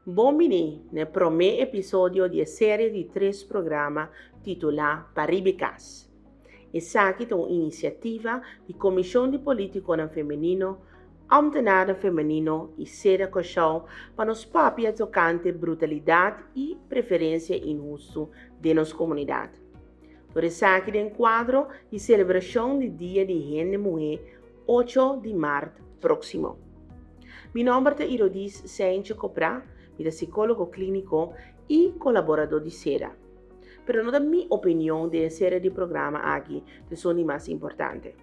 Bon bini na e promé episodio di e serie di tres programa titulá Pariba Kas. Esaki ta un inisiativa di Komishon di Polítikonan Femenino, Ámtenarnan Femenino i Seda Kòrsou pa nos papia tokante brutalidat i preferensia inhustu den nos komunidat. Tur esaki den kuadro di selebrashon di Dia di Hende Muhé ocho di mart próksimo. Mi nòmber ta Irodis Seintje Koprá, mi ta sikólogo klíniko i kolaboradó di seda. Pero no ta mi opinion den e serie di programa aki ta esun di mas importante.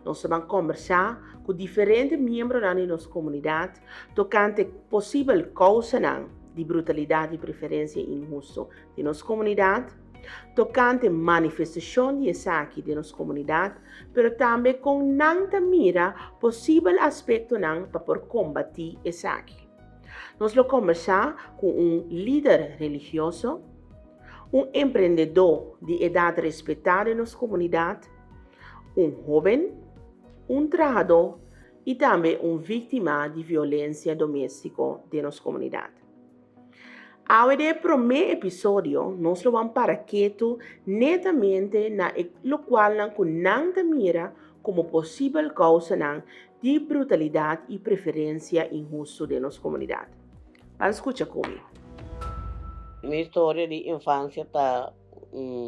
Nos ta ban kòmbersá ku diferente miembronan di nos komunidat tokante posibel kousanan di brutalidat i preferensia inhustu den nos komunidat, tokante manifestashon di esaki den nos komunidat, pero tambe kon nan ta mira posibel aspektonan pa por kombatí esaki. Nos lo kombersá ku un lider religioso, un emprendedó di edat respetá den nos komunidat, un hóben, un trahadó i tambe un víktima di violensia doméstiko den nos komunidat. Awe den e promé episodio nos lo ban para ketu netamente na e lokualnan ku nan ta mira komo posibel kousanan di brutalidat i preferensia inhustu den nos komunidat. Ban skucha ku mi. Mi historia di infansia ta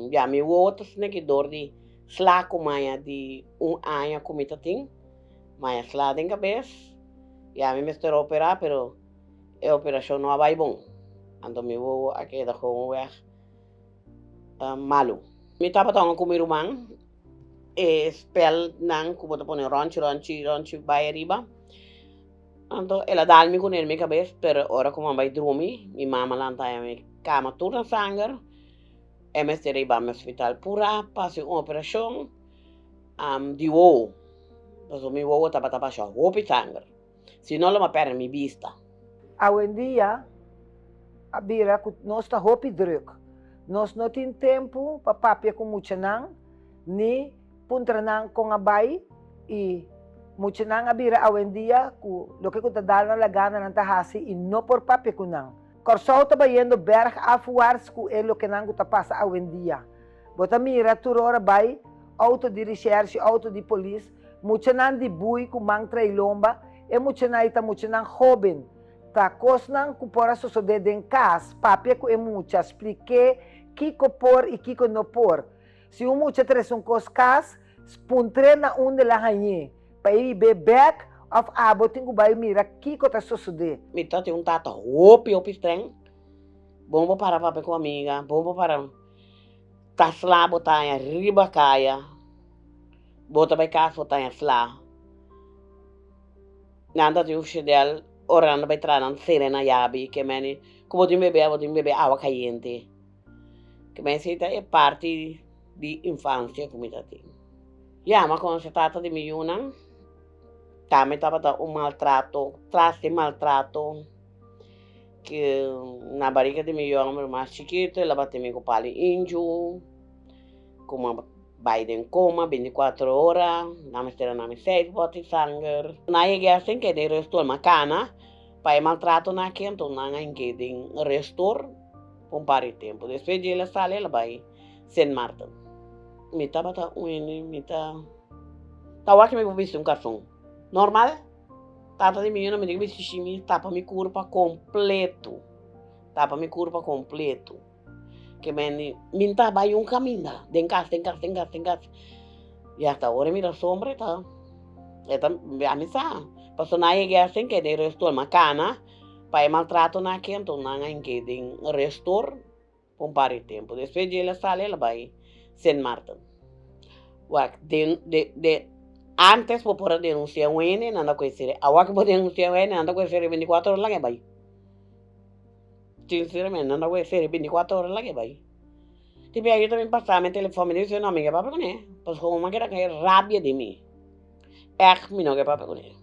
ya mi wowo ta sneki dor di sla ku maya di un aña ku mi ta tin maya sla den kabes ya mi mester opera pero e operashon no a bai bon anto mi wowo a keda gewoonweg malu. Mi tabata hunga ku mi ruman e spelnan ku bo ta pone ronchi ronchi ronchi bai ariba. Anto el a dal mi kuné mi kabes, pero ora ku mi a bai drumi, mi mama lanta haña mi kama tur na sanger. E mester a hiba mi hospital pura pa hasi un operashon di wowo, pasobra mi wowo tabata basha hopi sanger. Si no lo mi a pèrdè mi bista. Awendia a bira ku nos ta hopi drùk. Nos no tin tempu pa papia ku muchanan ni puntra nan kon a bai i muchanan a bira awendia ku loke ku ta dal nan la gana nan ta hasi i no por papia ku nan. Kòrsou ta bayendo bèrg afwaarts ku e lokenan ku ta pasa awendia. Bo ta mira tur ora bai outo di rishèrshi, outo di polis, muchanan di bui ku man tra'i lomba, e muchanan ei ta muchanan hóben. Ta kosnan ku por a sosodé den kas, papia ku e mucha, splik'é kiko por i kiko no por. Si un mucha trese un kos kas, puntr'é na unda el a hañ'é, pa e hib'é bèk òf abo tin ku bai mira kiko ta sosodé. Mi ta tin un tata hopi hopi streng, bon bo para papia ku amiga, bon bo para ta sla bo ta haña riba kaya, bo ta bai kas bo ta haña sla. Nan ta tin un shedel ora nan ta bai traha nan sera na yabi ke meni ku bo tin bebe bo tin bebe awa kayente. Ke meni esei ta e parti di infansia ku mi ta tin. Ya mi a konosé tata di mi yunan tambe tabata un maltrato tras di maltrato ke na barika di mi yu homber mas chikitu el a bati mi ku pali inju ku mi a Bai den coma binticuatro ora, nan mester a na mi seis boti sanger. Nan a yega asin ke den restoor, ma cana pa e maltrato nan aki, anto nan a hinke den restoor pa un par di tempo. Despues di el a sali el a bai Sint Maarten. Mi tabata un hende, mi ta ta wak mi por bisti un karson normal, tata di mi yuna mi tin ku bisti shimis tapa mi kurpa kompleto, tapa mi kurpa kompleto. Ke men mi ta bai un kaminda den kas den kas den kas den kas i hasta ora mi ta sombra e ta e ta ami sa pasobra nan a yega asin ke den restor ma kana pa e maltrato nan aki anto nan a hinke den restor pa un par di tempu despues di el a sali el a bai Sint Maarten wak den den den antes bo por a denunsia un hende nan ta kohe sere awor ke bo denunsia un hende nan ta kohe sere binticuatro ora laga e bai. Sinceramente, nan ta wak serie binticuatro ora la ke bai. Tin bia yo ta bin pasa mi telefon, mi dice no, mi ke papia kuné, pasobra un man keda ke rabia di mi. Ègt mi no ke papia kuné.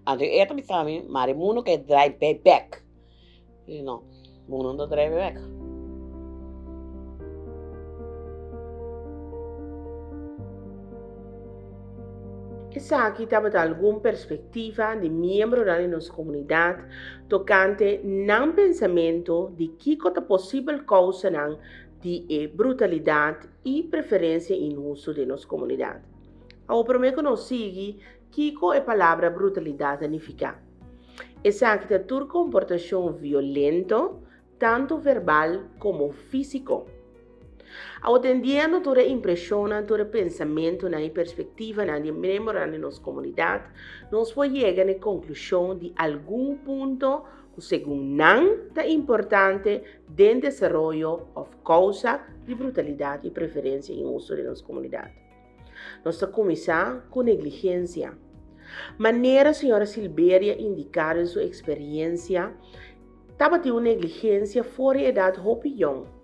Anto e ta bisa mi, mari mundu ke drai bay bek. Mi di no, mundu no ta drai bay bek. Esaki tabata algun perspektiva di miembronan di nos komunidat tokante nan pensamentu di kiko ta posibel kousanan di e brutalidat i preferensia inhustu den nos komunidat. Awor promé ku nos sigui, kiko e palabra brutalidat ta nifiká? Esaki ta tur komportashon violento tantu verbal komo físiko. Awor tendiendo tur e impreshonnan, tur e pensamentunan i perspektivanan di e miembronan di nos komunidat, nos por yega na e konklushon di algun punto ku segun nan ta importante den desaroyo òf kousa di brutalidat i preferensia inhustu den nos komunidat. Nos ta kuminsá ku negligensia. Manera señora Silberia indiká den su eksperiensia, tabatin un negligensia for di edat hopi yòn.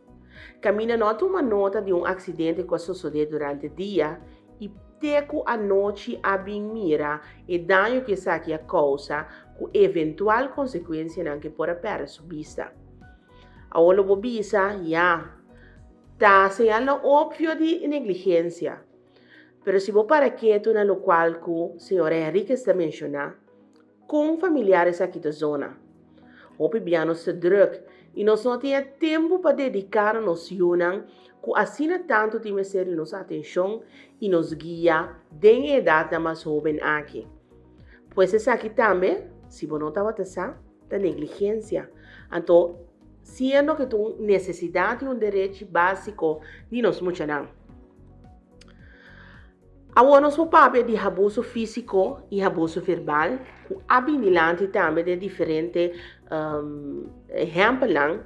Kaminda no a tuma nota di un aksidente ku a sosodé durante dia i te ku anochi a bin mira e daño ku esaki a kousa ku eventual konsekuensianan ku e por a pèrdè su bista. Awor lo bo bisa, Ya, Ta señalnan opvio di negligensia. Pero si bo para ketu na lokual ku señor Henriquez ta menshoná, kon familiar esaki ta zona? Hopi bia nos ta drùk i nos no tin e tempu pa dediká na nos yunan ku asina tantu tin mester di nos atenshon i nos guia den e edatnan mas hóben aki. Pues esaki tambe, si bo no tabata sa, ta negligensia. Anto, siendo ke ta un nesesidat i un derechi básiko di nos muchanan. Awor nos por papia di abuso físiko i abuso verbal ku a bin dilanti tambe den diferente ehèmpelnan,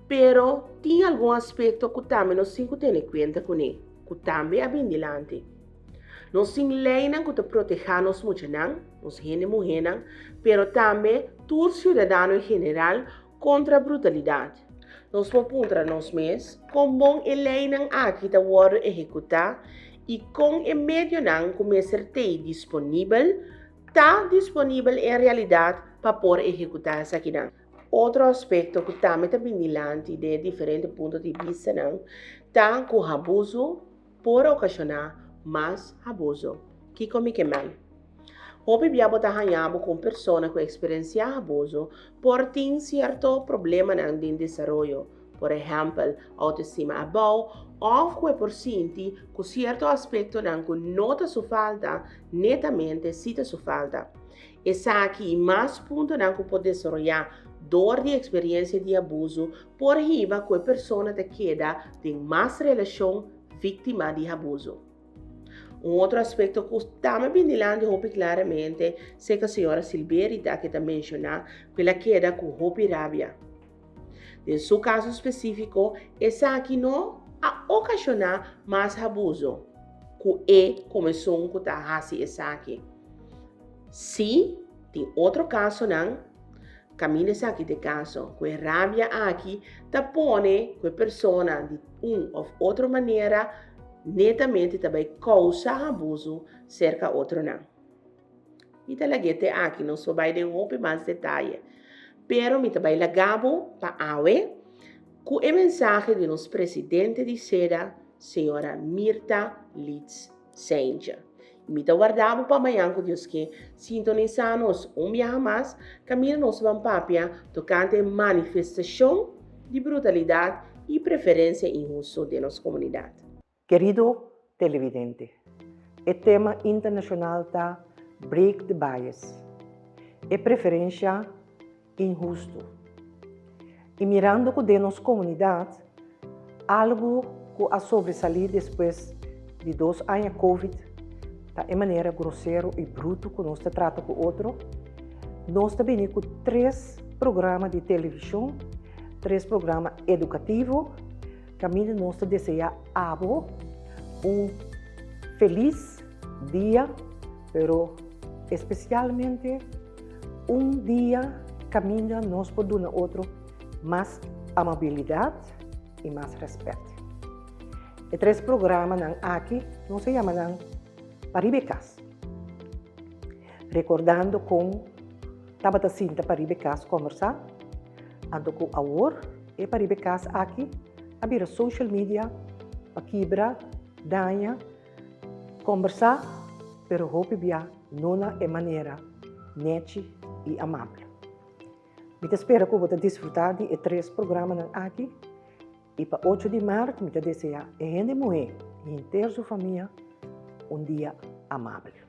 pero tin algun aspekto ku tambe nos tin ku tene kuenta kuné, ku tambe a bin dilanti. Nos tin leinan ku ta protehá nos muchanan, nos hende muhénan, pero tambe tur siudadano en general kontra brutalidat. Nos por puntra nos mes kon bon e leinan aki ta wòrdu ehekutá i kon e medionan ku mester t'ei disponibel ta disponibel en realidat pa por ehekutá esakinan. Otro aspekto ku tambe ta bin dilanti den e diferente punto di bistanan ta ku abusu por okashoná mas abuso. Kiko mi ke men? Hopi bia bo ta haña bo ku un persona ku eksperensiá abuso por tin sierto problemanan den desaroyo, por ehèmpel, outoestima abou òf ku e por sinti ku sierto aspektonan ku no ta su falta, netamente si ta su falta. Esaki i mas puntonan ku por desaroyá dor di eksperensia di abuso por hiba ku e persona ta keda den mas relashon víktima di abuso. Un otro aspekto ku tambe bin dilanti hopi klaramente serka señora Silberi ta ke ta menshoná ku el a keda ku hopi rabia. Den su kaso spesífiko esaki no a okashoná mas abuso ku e komo esun ku ta hasi esaki. Sí, tin otro kasonan Kaminda esaki ta e kaso, ku e rabia aki ta pone ku e persona di un òf otro manera netamente ta bai kousa abusu serka otronan. Mi ta lag'é te aki, nos por bai den hopi mas detaye, pero mi ta bai laga bo pa awe ku e mensahe di nos presidente di seda, señora Mirta Leeds Seintje. Mi ta warda bo pa mañan ku Dios ke sintonisá nos un biaha mas kaminda nos ban papia tokante e manifestashon di brutalidat i preferensia inhustu den nos komunidat. Kerido televidente, e tema internashonal ta Break the Bias, e preferensha inhustu. I mirando ku den nos komunidat algu ku a sobresalí despues di dos aña covid ta e manera grosero i brutu ku nos ta trata ku otro, nos ta bini ku tres programa di televishon, tres programa edukativo, kaminda nos ta deseá abo un felis dia, pero espesialmente Un dia kaminda nos por duna otro mas amabilidat i mas rèspèt. E tres programanan aki nos a yama nan Pariba e Kas, rekordando kon tabata sinta pariba e kas kòmbersá, anto ku awor e pariba e kas aki a bira social media pa kibra, daña, kòmbersá. pero hopi bia no na e manera nechi i amabel. Mi ta spera ku bo ta disfrutá di e tres programanan aki i pa ocho di mart mi ta deseá e hende muhé i henter su famia un dia amabel.